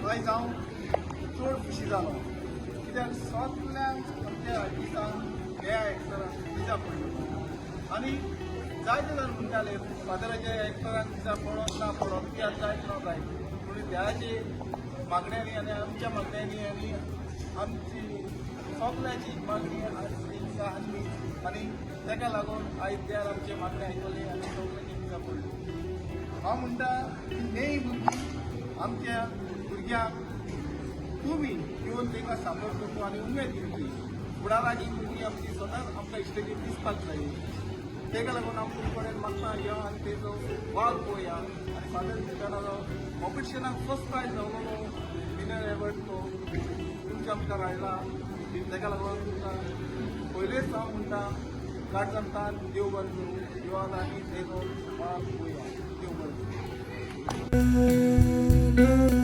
आयज हांव चड खुशी जालो, कित्याक सगल्यांक आमच्या दिसान ह्या एक्टराक विजा पडली. आनी जायते जाण म्हणटाले, फादराच्या एक्टरान विजा पडत ना पडत, कित्याक जायत ना जायत. पूण देवाचे मागण्यांनी आनी आमच्या मागण्यांनी आनी आमची सगल्यांची मागणी आसली आसली आनी ताका लागून आयज देवान आमचे मागणें आयकली आनी सगल्यांची विजा पडली. हांव म्हणटा की नेय भुरगीं, आमच्या भुरग्यांक तुमी येवन तांकां सांबाळ करचो आनी उमेद दिवची. फुडाराक ही भुरगीं आमची सदांच आमकां इश्टेगीर दिसपाक जाय. ताका लागून हांव तुमचे कडेन मागता, यो आनी तेजो वावर पळोवया. आनी फादर मिल्टनाचो कॉम्पिटिशनाक फर्स्ट प्रायज जावलेलो विनर एवर्ड तो तुमच्या मुखार हाडला. ताका लागून तुमकां पयलेच हांव म्हणटा, काळजांतान देव बरें करूं. यो आनी तेजो वावर पळोवया. देव बरें करूं.